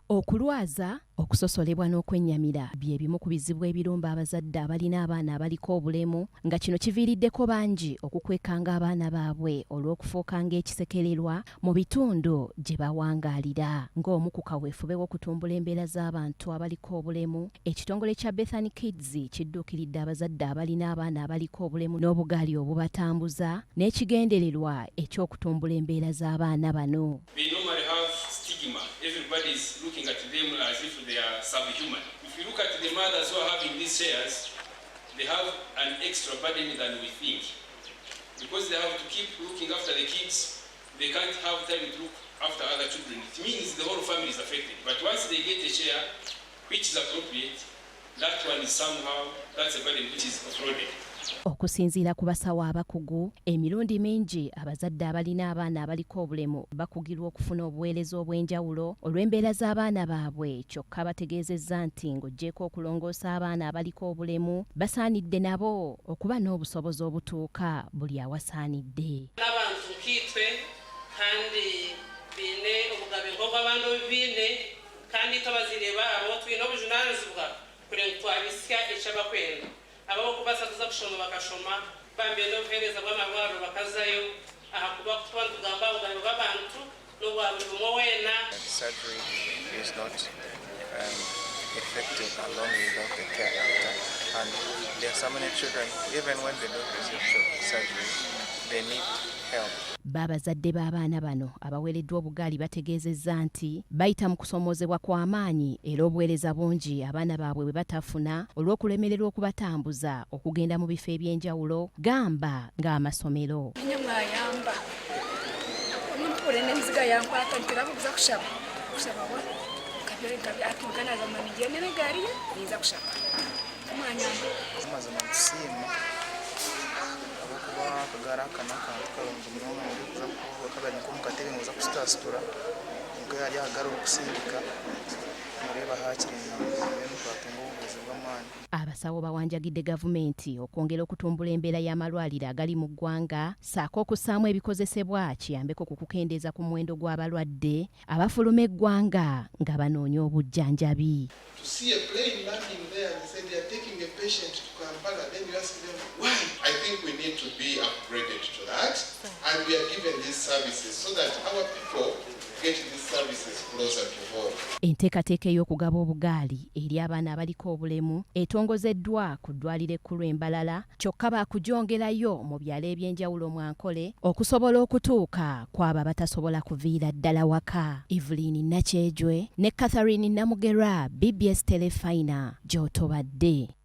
Okulwaza, okusosolebwa n'okwennyamira bye bimu ku bizibu ebirumba abazadde abalina abaana abaliko obulemu nga kino kiviiriddeko bangi okukwekanga abaana baabwe olw'okufuuka ng'ekisekererwa mu bitundu gye bawangaalira. Ng'omu ku kaweefube w'okutumbula embeera z'abantu abaliko obulemu, ekitongole kya Bethany Kids kidduukiridde abazadde abalina abaana abaliko obulemu n'obugaali obubatambuza n'ekigendererwa eky'okutumbula embeera z'abaana bano. They normally have stigma. Everybody is looking at them as if they are subhuman. If you look at the mothers who are having these chairs, they have an extra burden than we think. Because they have to keep looking after the kids, they can't have time to look after other children. It means the whole family is affected. But once they get a chair, which is appropriate, that one is somehow, that's a burden which is offloaded. Okusinziira ku basawo abakugu, emirundi mingi abazadde abalina abaana abaliko obulemu bakugirwa okufuna obuweereza obw'enjawulo olw'embeera z'abaana baabwe. Kyokka bategeezezza nti ng'oggyeeko okulongoosa abaana abaliko obulemu, basaanidde nabo okuba n'obusobozi obutuuka buli awasaanidde. N'abantu nkitwe kandi biine obugabe nk'obw'abandi obu biine, kandi itwe abazaire baabo twine obujunaanizibwa kureba ngu twabisya eki abakwenda. Ababakubaasa kuza kushoma bakashoma, bambeera obuheereza bw'amarwariro bakazayo, ahakuba ku tuba nitugamba aha bugabe bw'abantu n'obwa buri omwe weena. Surgery is not effective alone without the care after. And there are so many children, even when they don't receive surgery, they need help. Bo abazadde b'abaana bano abaweereddwa obugaali bategeezezza nti bayita mu kusomoozebwa kw'amaanyi era obuweereza bungi abaana baabwe bwe batafuna olw'okulemererwa okubatambuza okugenda mu bifo eby'enjawulo, gamba ng'amasomero. Ninye mwayamba omumpure n'emiziga yankwata ntiraba kuza kushaba kushaba wa ati nkanaza nigenda n'egaari ye ninza kushaba mwanyamba. Amazima nitusiima ahabwokuba akagaari aka n'akantu karungi munonga. Orikuza kabari nk'omu katebe noza kusitasitura nka hari ahagari orikusindika noreeba hakiri mbwenu twatunga obuvuzi bw'amaani. Abasawo bawanjagidde gavumenti okwongera okutumbula embeera y'amalwaliro agali mu ggwanga, ssaako okussaamu ebikozesebwa kiyambeko ku kukendeeza ku muwendo gw'abalwadde abafuluma eggwanga nga banoonya obujjanjabi. To see a plane landing there and they say they are taking a patient to Kampala, then you ask them why. I think we need to be upgraded to that, and we are given these services so that our people get these services closer to home. Enteekateeka ey'okugaba obugaali eri abaana abaliko obulemu etongozeddwa ku ddwaliro ekkulu e Mbarara, kyokka baakugyongerayo mu byalo eby'enjawulo mu Ankole okusobola okutuuka ku abo abatasobola kuviira ddala waka. Evelyn Nakyejwe ne Catherine Namugerwa, BBS Telefina, gy'otobadde.